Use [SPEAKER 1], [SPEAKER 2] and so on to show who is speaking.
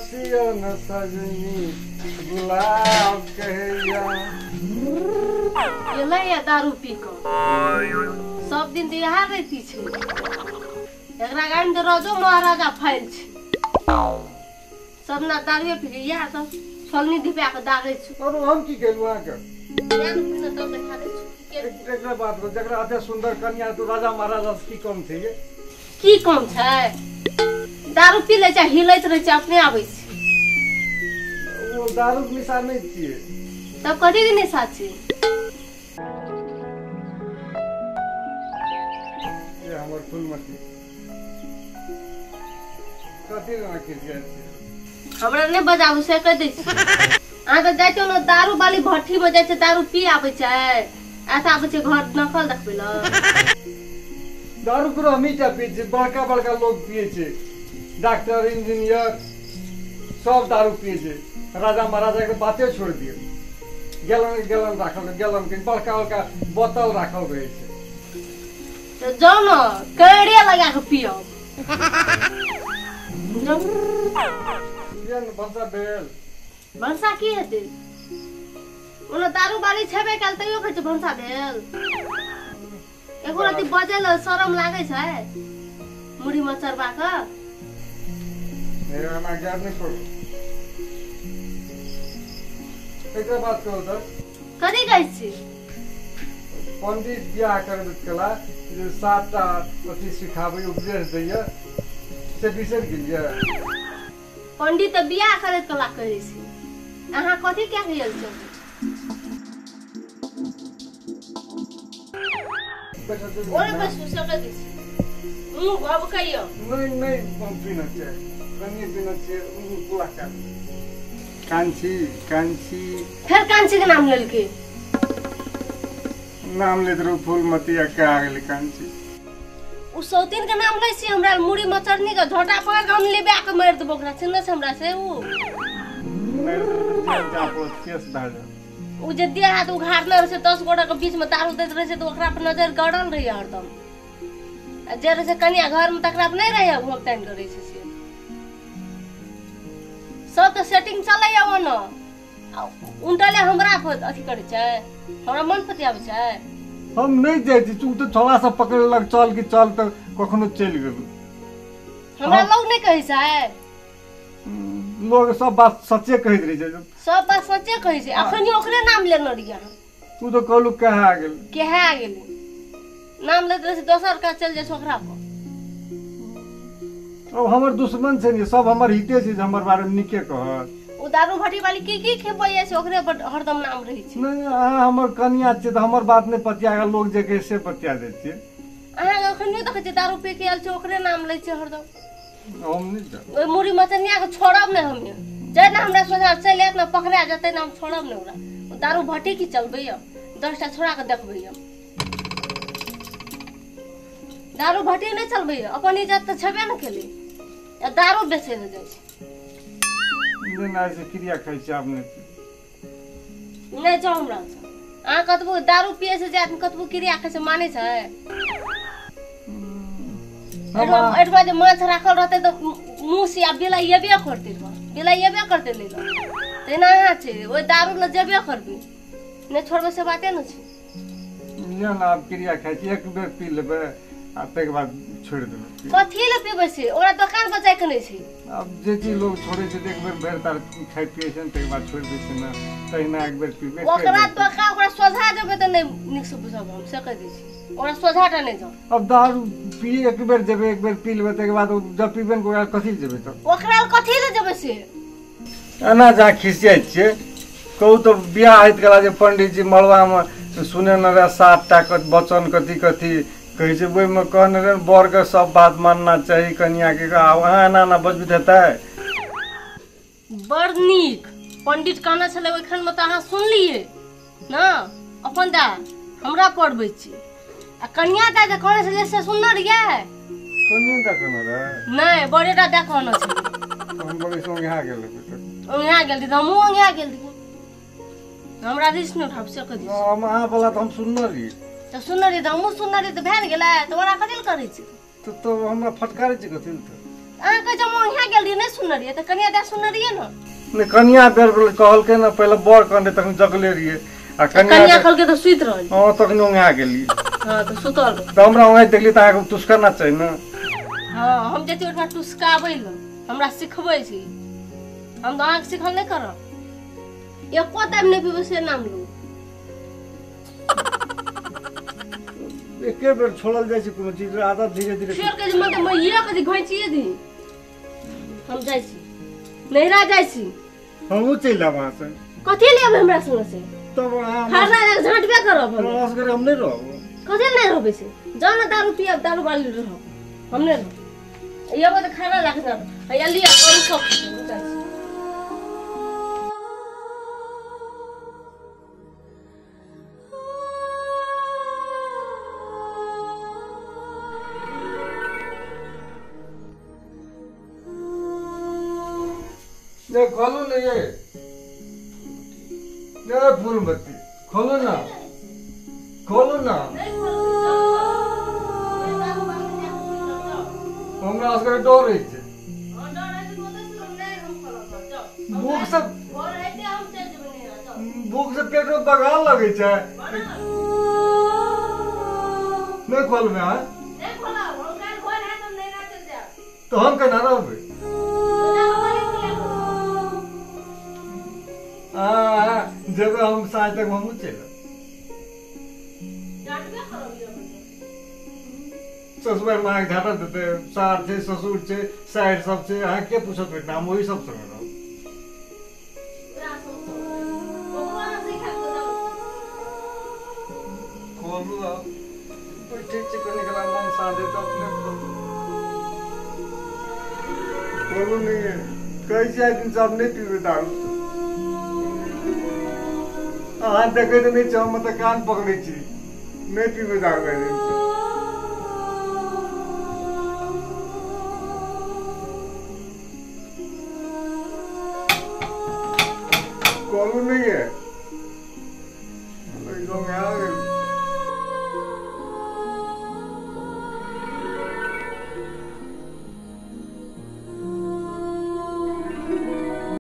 [SPEAKER 1] हसियो न सजनी गुलाब कहैया।
[SPEAKER 2] एलै या दारू पी कऽ सब दिन तऽ इएह रहती छै। एकरा गाड़ी तऽ रोजो महाराजा फैल छै, सब ना दारुए पी के इएह सब छोलनी धिपा के दागै छै।
[SPEAKER 1] और हम की केलहुँ अहाँके?
[SPEAKER 2] तब देखा दै छी।
[SPEAKER 1] एकरा बात करू, जकरा एते सुंदर कन्या तो राजा महाराजा से की कम छै?
[SPEAKER 2] की कम छै? दारू पी लै छै, हिलैत रहै छै, अपने आबै छै।
[SPEAKER 1] ओ दारू के निशा नहि छियै।
[SPEAKER 2] तब कथी के निशा छै?
[SPEAKER 1] ये हमर फूलमती कथी लए खिसियाइ छियै?
[SPEAKER 2] हमरा नहि बजाबू से कहि दै छी। अहाँ तऽ जाइ छियै ने दारू वाली भट्ठी मे जाइ छै, दारू पी आबै छै, ऐसा आबै छै घर नकल देखबै लए।
[SPEAKER 1] दारू पूरा हमही टा पियै छियै, बड़का बड़का लोग पियै छै, डॉक्टर इंजीनियर सब दारू पियै छै। राजा महाराजा के बाते छोड़ि दियौ, गैलन गैलन राखल, गैलन के बड़का बड़का बोतल राखल रहै छै।
[SPEAKER 2] तऽ जाउ ने कैरे लगा कऽ पियब। जाउ।
[SPEAKER 1] किया ने भनसा भेल?
[SPEAKER 2] भनसा की हेतै? ओना दारू बाली छेबे कयल तैयो कहै छै भनसा भेल। एको रति बजै लए शरम लागै छै मुड़ी मचरबा कऽ।
[SPEAKER 1] एना ज्ञान नहि करू। एकरा बात कहू तऽ
[SPEAKER 2] कथी कहै छी?
[SPEAKER 1] पंडित बियाह करबैत कला जे 7टा अथी सिखाबै उपदेश दैया से बिसरि गेलियै?
[SPEAKER 2] पंडित तऽ बियाह करैत कला कहै छै, अहाँ कथी कए के आयल छी? ओरे बस से कहि दै छी। मुँह भभकैया।
[SPEAKER 1] नहि नहि, हम पीना छियै, कनिए पीना छियै, मुँह पूरा कए कांची कांची।
[SPEAKER 2] फेर कांची के नाम लेलकै।
[SPEAKER 1] नाम लेत रहू फूलमती आ के आ गेलै कांची।
[SPEAKER 2] उ सौतीन के नाम लै छी, हमरा मुड़ी मचरनी के झोटा पकड़ के हम लेबे के मारि देबो ओकरा, चिन्है छै हमरा से उ।
[SPEAKER 1] केस भए जायत।
[SPEAKER 2] उ जे देह हाथ उघारने रहै छै, 10 गोटा के बीच में दारू दैत रहै छै, तऽ ओकरा पर नजर गड़ल रहैया हरदम। आ जे रहै छै कनिया घर में तकरा पर नहि रहैया, भोग तानि कऽ रहै छै से। सब तऽ सेटिंग चलैया ओना, आ उनटले हमरा पर अथी करै छै, हमरा मन पतियाबै छै।
[SPEAKER 1] हम नहि जाइ छी, तू तऽ छोड़ा सब पकड़लक चल कि चल तऽ कखनो चलि गेलहुँ।
[SPEAKER 2] हमरा लोग नहि कहै छै?
[SPEAKER 1] लोग सब बात सच्चे कहैत रहै छै।
[SPEAKER 2] सब बात सच्चे कहै छै। अखन ओकरे नाम लेने रहियै अहाँ।
[SPEAKER 1] तू तऽ कहलू कहा गेल?
[SPEAKER 2] केहा गेलै नाम लैत रहै छै, दोसर का चलि जाइ छै ओकरा पर।
[SPEAKER 1] अब हमर दुश्मन छै ने, सब हमर हिते छै जे हमर बारे मे नीके कहत।
[SPEAKER 2] उ दारू भट्टी वाली की की खेबै छै ओकरे पर हरदम नाम रहै छै।
[SPEAKER 1] नहि, अहाँ हमर कनिया छियै तऽ हमर बात नहि पतिया कऽ लोग जे कहै से पतिया दै छियै।
[SPEAKER 2] अहाँके अखनियो देखै छियै दारू पी के आयल छै, ओकरे नाम लै छै हरदम।
[SPEAKER 1] हम नहि जाब।
[SPEAKER 2] ओहि मुड़ी मचनिया के छोड़ब नहि हमे, जे ने हमरा सोझा चलि आयत ने पकड़ा जेतै ने, हम छोड़ब नहि ओकरा। ओ दारू भट्टी की चलबैया, 10टा छोड़ा के देखबैया। दारू भट्टी नहि चलबैया, अपन इज्जत तऽ छेबे ने केलै, आ दारू बेचै लए जाइ छै।
[SPEAKER 1] नहि से क्रिया खाइ छी आब नहि।
[SPEAKER 2] नहि जाउ हमरा से। अहाँ कतबो दारू पियै छै जे आदमी कतबो क्रिया खाइ छै मानै छै? एहिठमा जे माछ राखल रहतै तऽ मुँह से आ बिलाइ एबे करतै, बिलाइ एबे करतै लै लए। तहिना अहाँ छै, ओहि दारू लए जेबे करबै, नहि छोड़बै से बाते ने छै।
[SPEAKER 1] लिअ ने आब क्रिया खाइ छी, एक बेर पी लेबै आ ताहिके बाद छोड़ि देबै।
[SPEAKER 2] कथी लए पीबै छै? ओकरा दोकान पर जाइके नहि छै।
[SPEAKER 1] आब जे चीज लोग छोड़ै छै तऽ एक बेर भरि तार खाइ पियै छै ने, ताहिके बाद छोड़ि दै छै ने, तहिना एक बेर पीबै।
[SPEAKER 2] ओकरा दोकान ओकरा सोझा जेबै तऽ नहि नीकसँ बुझब हम, से कहि दै छी। ओकरा सोझा टा नहि जाउ।
[SPEAKER 1] अब दारू पिए एक बेर जेबै, एक बेर पी लेबै, ताहिके बाद जब पीबै ने ओकरा कथी लए जेबै तब?
[SPEAKER 2] ओकरा कथी लए जेबै से?
[SPEAKER 1] एना जहाँ खिसियाइ छियै कहू तऽ बियाह होइत कला जे पंडितजी मड़बामे सुने ने रहए 7टा वचन कथी कथी कहै छै, ओहिमे कहने रहै बरके सब बात मानना चाही कनियाके, आब अहाँ एना एना बजबैत हेतै?
[SPEAKER 2] बड़ नीक पंडित कहने छलै ओहिखनमे तऽ अहाँ सुनलियै ने। अपन दा हमरा पढ़बै छी आ कनिया दा जे कहने छलै से सुनने रहियै?
[SPEAKER 1] कनिया दा कहने रहै?
[SPEAKER 2] नहि, बड़ेटा दा कहने छलै।
[SPEAKER 1] हम बड़ी ओंघा गेल हेबै।
[SPEAKER 2] ओंघा गेल रही तऽ हमहूँ ओंघा गेल रहियै। हमरा रिस्क नहि उठाब से कहि दै छी।
[SPEAKER 1] हम अहाँ वाला तऽ हम सुनने रहियै।
[SPEAKER 2] तऽ सुनने रहियै तऽ हमहूँ सुनने रहियै तऽ भए ने गेलै, तऽ ओकरा कथी लए करै छी?
[SPEAKER 1] तऽ हमरा फटकारै छी कथी लए?
[SPEAKER 2] अहाँ के जब यहाँ गेल रहियै नहि सुनने रहियै तऽ कनिया दे सुनने रहियै ने।
[SPEAKER 1] नहि कनिया बेर कहलकै ने पहिले बड़ कहने तखन जगले रहियै आ
[SPEAKER 2] कनिया कहलकै तऽ सुति रहल।
[SPEAKER 1] हँ तखन ओंघा गेली।
[SPEAKER 2] हँ तऽ सुतल
[SPEAKER 1] तऽ हमरा ओंघाइत देखली तऽ अहाँके टुसकना चाही ने।
[SPEAKER 2] हँ हम जैती ओहिठमा टुसकाबै लए, हमरा सिखबै छी, हम तऽ अहाँके सिखल नहि करब। एको टाइम नहि पीबै से नाम लू।
[SPEAKER 1] एके बेर छोड़ल जाइ छै कोनो चीज आदत धीरे धीरे।
[SPEAKER 2] फेर कहै छै मतलब मैया के घैचिए दी। हम जाइ छी नैहरा जाइ छी।
[SPEAKER 1] हमहूँ चलि आयब अहाँ संग।
[SPEAKER 2] कथी ले एबै हमरा संग से?
[SPEAKER 1] तब अहाँ
[SPEAKER 2] खरना जाके झाँटबे करब हम।
[SPEAKER 1] असगरे हम नहि रहब।
[SPEAKER 2] कथी ले नहि रहबै से? जाउ ने दारू पियब, दारू बाली रहब, हम नहि रहब। एबै तऽ खाना लाके जाब। हैया लिअ करू सब जाइ छी।
[SPEAKER 1] ये खोलो ना, ये फूलमती खोलो ना, खोलो ना। हमरा असगरे डर होइ छै। भूख से भूख से पेट में बगान लगै छै। नहि खोलबै अहाँ तऽ हम केना रहबै? जेबै हम साँझ तक हमहूँ चलि आयब। ससुर माँ के झाटा देतै, सार छै ससुर छै साइर सब छै, अहाँ के पूछत ओहिठिना? हम ओही सब संगे रहब। खोलू आब ठीक छै, कनि कला मन शान्त हेतै अपने खोलू। खोलू नहि कहै छी आइ दिन से आब नहि पीबै दारू। अहाँ देखै तऽ नहि छी, हम तऽ कान पकड़ै छी, नहि पीबै दारू आइ दिन से। खोलू नहीं है।